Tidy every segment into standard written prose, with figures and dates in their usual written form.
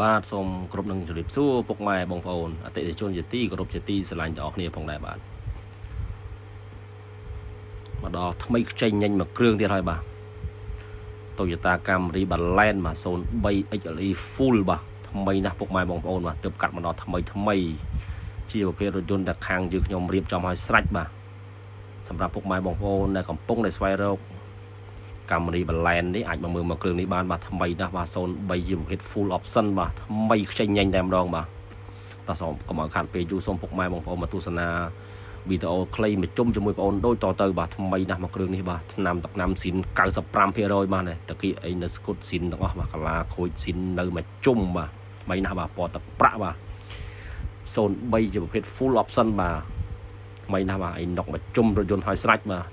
បាទសូមគោរពនឹងជម្រាបសួរពុកម៉ែបងប្អូនអតិថិជនជាទីគោរពជាទីស្រឡាញ់ទាំងអស់គ្នាផងដែរបាទមកដល់ថ្មីខ្ចីញញមួយគ្រឿងទៀតហើយបាទ Toyota Camry Balen បាទ03 XLE Full បាទថ្មីណាស់ពុកម៉ែបងប្អូនបាទទើបកាត់មកដល់ថ្មីថ្មីជាប្រភេទរថយន្តដែលខាងយើងខ្ញុំរៀបចំឲ្យស្រេចបាទសម្រាប់ពុកម៉ែបងប្អូនដែលកំពុងតែស្វែងរក Camry Balen នេះអាចមកមើលមកគ្រឿងនេះបានបាទថ្មីណាស់បាទ03ជាប្រភេទ full option បាទថ្មីខ្ចីញញតែម្ដងបាទតោះសូមកុំឲ្យខាតពេលយូរសូមពុកម៉ែបងប្អូនមកទស្សនាវីដេអូខ្លីមួយជុំជាមួយបងប្អូនដូចតទៅបាទថ្មីណាស់មកគ្រឿងនេះបាទថ្នាំទឹកថ្នាំស៊ីន95%បាទនេះតកៀអីនៅស្គុតស៊ីនទាំងអស់បាទកាឡាខូចស៊ីននៅមួយជុំបាទថ្មីណាស់បាទពណ៌ទឹកប្រាក់បាទ03ជាប្រភេទ full option បាទថ្មីណាស់បាទអីណុកមួយជុំរថយន្តឲ្យស្រេចបាទ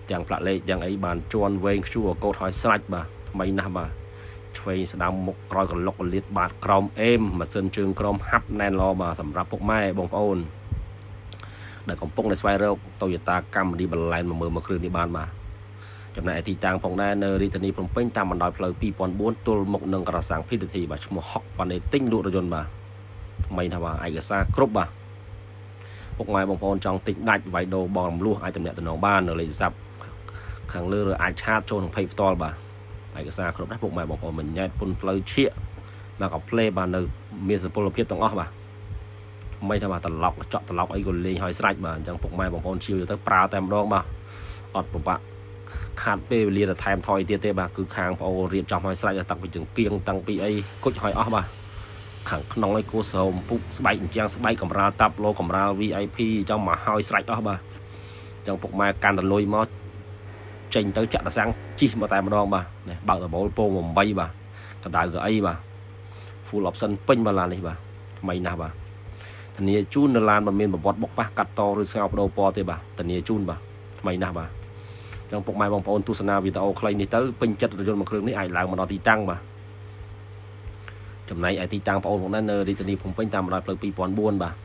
ទាំងផ្លាកលេខទាំងអីបានជន់វែង QR code ឲ្យស្រេចបាទថ្មីណាស់បាទឆ្វេងស្ដាំមុខក្រោយកលុកកលៀតបាតក្រោមអេមម៉ាស៊ីនជើងក្រោមហាប់ណែនល្អបាទសម្រាប់ពុកម៉ែបងប្អូនដែលកំពុងតែស្វែងរក Toyota Camry Balen មកមើលមកគ្រឿងនេះបានបាទចំណែកឯទីតាំងផងដែរនៅរាជធានីភ្នំពេញតាមបណ្ដោយផ្លូវ2004ទល់មុខនឹងក្រសាំង PTT បាទឈ្មោះហុកប៉ាណេទិញលក់រថយន្តបាទថ្មីណាស់បាទឯកសារគ្រប់បាទពុកម៉ែបងប្អូនចង់ទិញដាច់វាយដូរបង់រំលោះអាចតំណាក់តំណងបាននៅលេខទូរស័ព្ទខាងលើឬអាច chat ចូលក្នុង page ផ្ទាល់បាទឯកសារគ្រប់ណាស់ពុកម៉ែបងប្អូនមិនញ៉ែតពុនផ្លូវឈៀកមកកាផ្លេបាទនៅមានសុពលភាពទាំងអស់បាទថ្មីថាបាទត្រឡប់កញ្ចក់ត្រឡប់អីក៏លេងឲ្យស្រេចបាទអញ្ចឹងពុកម៉ែបងប្អូនជាវទៅប្រើតែម្ដងបាទអត់ពិបាកខាតពេលវេលាទៅថែមថយទៀតទេបាទគឺខាងប្អូនរៀបចំឲ្យស្រេចតាំងពីចង្គៀងតាំងពីអីគុជឲ្យអស់បាទខាងក្នុងឯគួស្រោមពុកស្បែកអញ្ចឹងស្បែកកម្រាលតាប់លោកម្រាល VIP ចង់មកឲ្យស្រេចអស់បាទអញ្ចឹងពុកម៉ែកាន់តលុយមកចេញទៅចាក់តសាំងជីកមកតែម្ដងបាទនេះបើកដបូលពង8បាទកដៅកអីបាទ full option ពេញបាទឡាននេះបាទថ្មីណាស់បាទធានាជូននៅឡានមិនមានប្រវត្តិបុកប៉ះកាត់តឬស្ងោបដូរពណ៌ទេបាទធានាជូនបាទថ្មីណាស់បាទចង់ពុកម៉ែបងប្អូនទស្សនាវីដេអូខ្លីនេះទៅពេញចិត្តរថយន្តមួយគ្រឿងនេះអាចឡើងមកដល់ទីតាំងបាទចំណែកឯទីតាំងបងប្អូនផងដែរនៅរាជធានីភ្នំពេញតាមបណ្ដោយផ្លូវ2004បាទ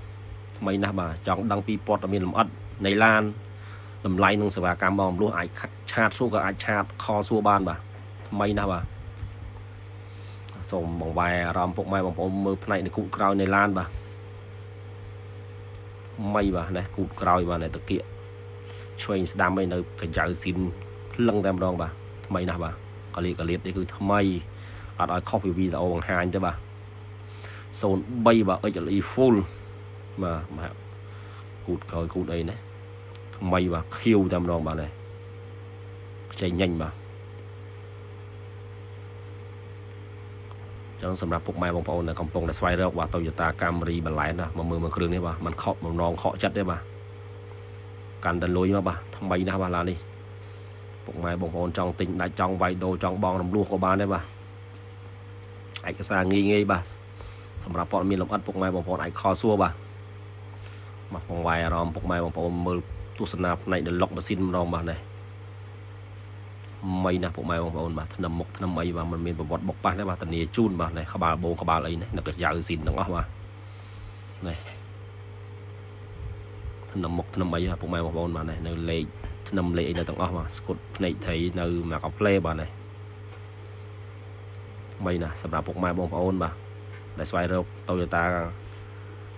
ថ្មីណាស់បាទចង់ដឹងពីព័ត៌មានលម្អិតនៃឡានតម្លៃនិងសេវាកម្មបងរំលោះអាច chat សួរក៏អាច chat call សួរបានបាទថ្មីណាស់បាទសូមបង្វែរអារម្មណ៍ពុកម៉ែបងប្អូនមើលផ្នែកនៃគូតក្រោយនៃឡានបាទថ្មីបាទនេះគូតក្រោយបាទនេះតកៀកឆ្វេងស្ដាំអីនៅកញ្ចៅស៊ីនភ្លឹងតែម្ដងបាទថ្មីណាស់បាទកលៀកកលៀតនេះគឺថ្មីអត់ឲ្យខុសពីវីដេអូបង្ហាញទេបាទ03បាទ XLE full បាទបាទគូតក្រោយគូតអីនេះថ្មីបាទខៀវតែម្ដងបាទនេះខ្ចីញញបាទចឹងសម្រាប់ពុកម៉ែបងប្អូនដែលកំពុងតែស្វែងរកបាទ Toyota Camry បន្លែណាមកមើលមើលគ្រឿងនេះបាទมันខកបំណងខកចិត្តទេបាទកាន់តែលុយមកបាទថ្មីណាស់បាទឡាននេះពុកម៉ែបងប្អូនចង់ទិញដាច់ចង់វាយដូរចង់បងរំលោះក៏បានដែរបាទឯកសារងាយងាយបាទសម្រាប់ព័ត៌មានលម្អិតពុកម៉ែបងប្អូនអាច call សួរបាទបាទបងវាយអារម្មណ៍ពុកម៉ែបងប្អូនមើលទស្សនាផ្នែកដលុកម៉ាស៊ីនម្ដងបាទនេះមីណាស់ពុកម៉ែបងប្អូនបាទធ្នឹមមុខធ្នឹមអីបាទมันមានប្រវត្តិបុកប៉ះទេបាទធានាជូនបាទនេះក្បាលបោក្បាលអីនេះនឹកកយ៉ៅស៊ីនទាំងអស់បាទនេះធ្នឹមមុខធ្នឹមអីពុកម៉ែបងប្អូនបាទនេះនៅលេខធ្នឹមលេខអីនៅទាំងអស់បាទស្គុតភ្នែកត្រីនៅមកកាផ្លេបាទនេះថ្មីណាស់សម្រាប់ពុកម៉ែបងប្អូនបាទដែលស្វែងរក Toyota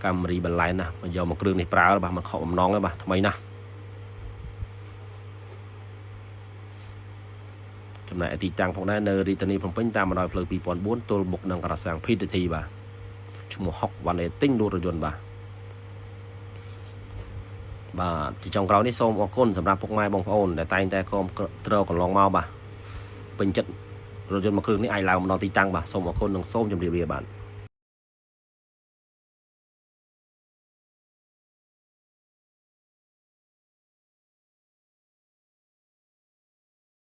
Camry បន្លែនណាមកយកមកគ្រឿងនេះប្រើបាទមិនខកបំណងទេបាទថ្មីណាស់ចំណែកឯទីតាំងផងដែរនៅរាជធានីភ្នំពេញតាមបណ្ដោយផ្លូវ2004ទល់មុខនឹងក្រសាំង PTT បាទឈ្មោះហុកវ៉ាន់អេទិញលក់រថយន្តបាទបាទជាចុងក្រោយនេះសូមអរគុណសម្រាប់ពុកម៉ែបងប្អូនដែលតែងតែគាំទ្រកន្លងមកបាទពេញចិត្តរថយន្តមួយគ្រឿងនេះអាចឡើងមកដល់ទីតាំងបាទសូមអរគុណនិងសូមជម្រាបលាបាទ។